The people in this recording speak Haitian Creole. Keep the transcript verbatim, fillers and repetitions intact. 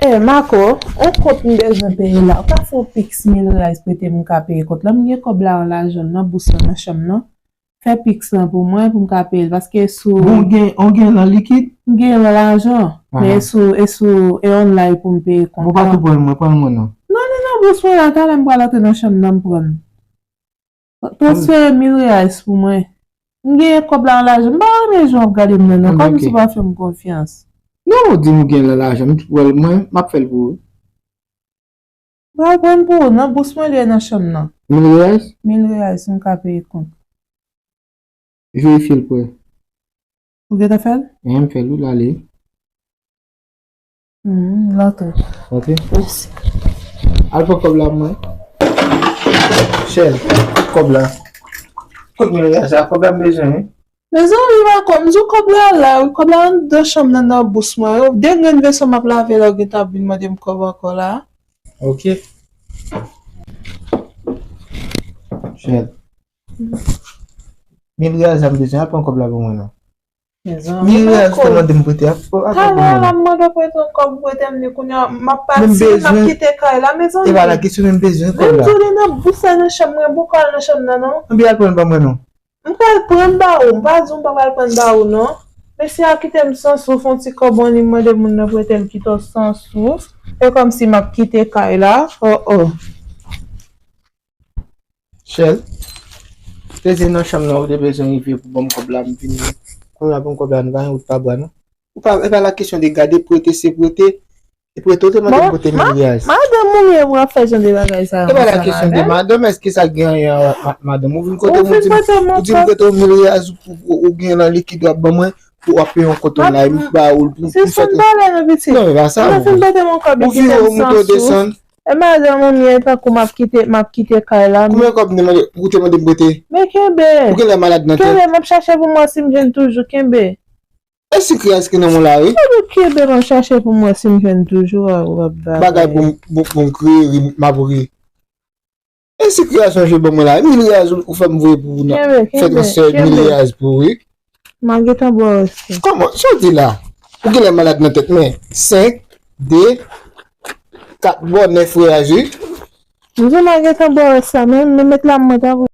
E, Marco, yon kont m bezwen peye la. Ou ka fè yon piks mil riyal prete m, m ka peye kont la. M gen kòb la nan lajan m nan, bous lan nan chanm nan. Fè piks lan pou mwen, pou m ka peye l, paske sou Bon, ou gen, ou gen lan likid? M gen lan lajan, men Aha. e sou, e sou, e online pou m peye kont Bon, pa la. tou pran l mwen, pran l mwen non. Non, non, non, bous mwen la, talè m pral antre nan chanm nan, m pran l. Transfere mil riyal pou mwen. M gen kòb la nan lajan. M pa renmen jan w ap gade m nan, non. Kòm si w pa fè m konfyans. Non, ou di m ou gen lan lajan, m tou pran l mwen, m ap fè l pou ou. Pral pran pou ou, nan bous mwen li ye nan chanm nan. Mil riyal? Mil riyal, si m ka peye kont. Verifye l pou wè. Ou gentan fè l? Enhen, m fè l, wi, l ale. Hmm, l antre. Antre? Mèsi. Al pran kòb la pou mwen. Chèl, kòb la. Kot mil riyal sa? Kòb la m bezwen, wi. Mezanmi, Marco, m di w kòb la la, wi, kòb la anndan chanm nan, nan bous mwen. Yo, de grenn veso m ap lave la, ou gentan ap vin mande m kòb ankò la. Ok. Chèl. Mil riyal sa m bezwen, al pran kòb la pou mwen non. Mezanmi, Mil riyal ou te mande m prete, al pran kòb pou mwen non. Talè la m mande w prete yon kòb, ou prete m li, kounye a m ap pati, m ap kite kay la, mezanmi. E pa la kesyon, men m bezwen kòb la. Men m di w li nan bous la nan chanm mwen, bon, kòb la nan chanm nan non. Anben al pran l ban mwen non. M pral pran l ba ou, m pa di w m pa pral pran l ba ou non. Mesye a kite m san souf, yon ti kòb an li mande moun nan prete l kite w san souf. E kòmsi m ap kite kay la. Oh, oh. Chèl, te di nan chanm nan ou te bezwen rive pou ban m kòb la, m vini. Kounye a ban m kòb la, nou pa gen wout pa bwa non. Ou pa, e pa la kesyon de gade, prete se prete. E prete ou te mande m prete mil riyal. Madanm ou menm w ap fè jan de bagay sa yo ansanm avè l? E pa la kesyon de madanm, èske sa gen anyen a wè ak ma-, madanm? Ou vin kote m, ou di m, ou di m prete w mil riyal pou, pou ou gen lan likid w ap ban mwen, pou w ap peye yon kòb online, m ba ou l pou, pou fè. Sispann pale non pitit. Non, e pa sa. Ou fin prete m yon kòb, ou kite m san souf. E madanm ou m ye, tankou m ap kite, m ap kite kay la. Konbyen kòb m te mande, ou te mande m prete? Men kenbe. Ou genlè malad nan tèt. Kenbe, m ap chache pou m wè si m jwenn toujou, kenbe. E si kriyas ki nan men w la, wi. Kenbe, kenbe, m ap chache pou m wè si m jwenn toujou, a, w ap bagay. Bagay pou m, pou, pou m kriye, ri, m ap ri. E si kriyas yon jwe ban mwen la, mil riyaz ou, ou fè m voye pou ou nan, fè transfè mil riyaz pou ou, wi. M a gentan ba w sa. Kòman? Sa w di la? Ou genlè malad nan tèt, men senk, de, kat bò, nèf riyaz, wi. M di w m a gentan ba w sa, men, men met la mwen ta